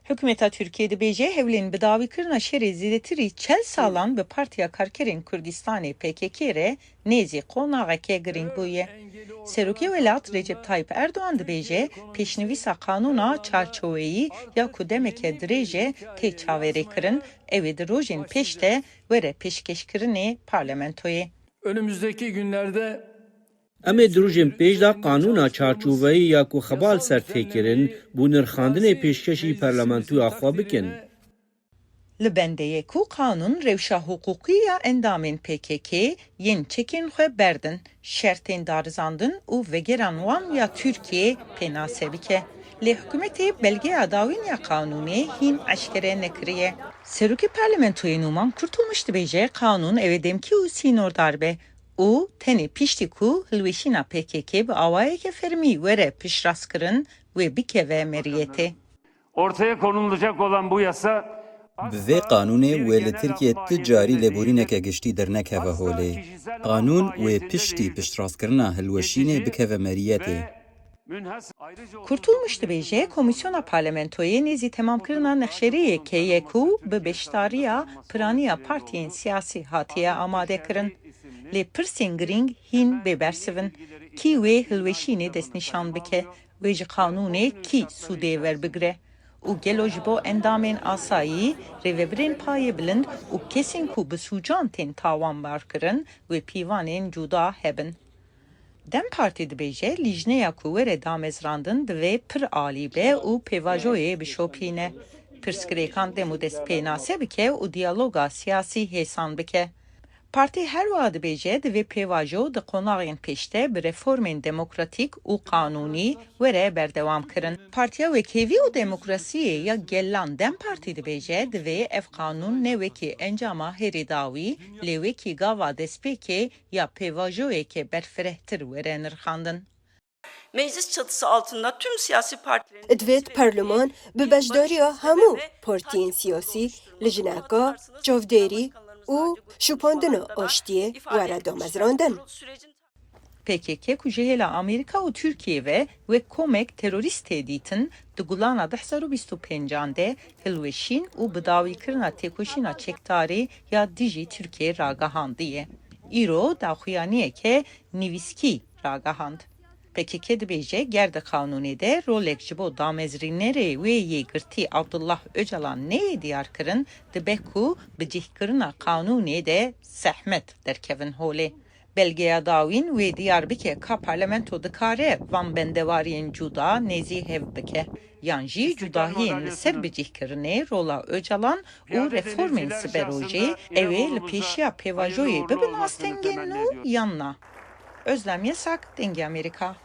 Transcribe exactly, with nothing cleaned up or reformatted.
Hikûmeta Tirkiyê dibêje hewlên bidawîkirina şerê zêdetirî çel salan bi Partiya Karkerên Kurdistanê P K K re nêzî qonaxeke girîng bûye. Serokê welat Recep Tayyip Erdogan dibêje pêşnivîsa qanûna çarçoweyî ya ku demeke dirêj e tê çaverêkirin, ew ê di rojên pêş de were pêşkêşkirinê parlamentoyê. Önümüzdeki günlerde Em ê di rojên pêş de qanûna çarçoveyî ya ku xebal ser tê kirin, bû nirxandinê pêşkêşî parlamentoya xwe bikin. Li bendê yek û qanûn rewşa hiqûqî ya endamên P K K yên çekên xwe berdin, şertên darizandin û vegeran wan ya Tirkiyê pênase bike. Lê hikûmetê belgeya dawîn ya qanûnê hîn eşkere nekiriye. Serokê Parlamentoyê Nûman Kurtulmuş dibêje qanûn ew ê demkî û sînordar be û tenê piştî ku hilweşîna P K K bi awayeke fermî were piştrastkirin wê bikeve meriyetê. Ortaya konulacak olan bu yasa Bi vê qanûnê wê li Tirkiyê tu carî lêborîneke giştî dernekeve holê. Qanûn wê piştî piştrastkirina hilweşînê bikeve meriyetê. Kurtulmuş dibêje, Komîsyona Parlamentoyê nêzî temamkirina nexşeriyeke ye ku bi beşdariya piraniya partiyên siyasî hatiye amadekirin. Lê pirsên girîng hîn bêbersiv in. Kî wê hilweşînê destnîşan bike? Wê ji qanûnê kî sûdê werbigire? Û gelo ji bo endamên asayî, rêvebirên payebilind û kesên ku bi sûcan tên tawanbarkirin wê pîvanên cuda hebin? DEM Partî dibêje, lîjneya ku were damezrandin divê pir alî be û pêvajoyê bişopîne. Pirsgirêkan dem û dest pênase bike û diyaloga siyasî hêsan bike. Partî her wiha dibêje, divê pêvajo di qonaxên pêş de bi reformên demokratîk û qanûnî were berdewamkirin. Partiya Wekhevî û Demokrasiyê ya Gelan DEM Partî dibêje, divê ev qanûn ne wekî encama herî dawî, lê wekî gava destpêkê ya pêvajoyeke berfirehtir were nirxandin. Meclis çatısı altında tüm siyasi partilerin Divêt parleman bi beşdariya hemû partiyên siyasî, lijneka çavdêrî û şopandina aştiyê were damezrandin. P K K ku ji hêla Amerîka û Tirkiyê ve wek komek terorîst tê dîtin, di gulana du hezar û bîst û pêncan de hilweşîn û bidawîkirina têkoşîna çekdarî ya dijî Tirkiyê ragihandiye. Îro daxuyaniyeke nivîskî ragihand. P K K dibêje, ger di qanûnê de rolek ji bo damezrînerê wê yê girtî Abdullah Ocalan neyê diyarkirin, dibe ku bi cihkirina qanûnê de zehmet derkevin holê. Belgeya dawîn wê diyar bike ka parlamento dikare van bendewariyên cuda nêzî hev bike, yan jî cudahiyên li ser bicihkirinê rola Ocalan û reformên siberojê ew ê li pêşiya pêvajoyê bibin astengên nû yan na. Özlem Yasak, Dengê Amerîka.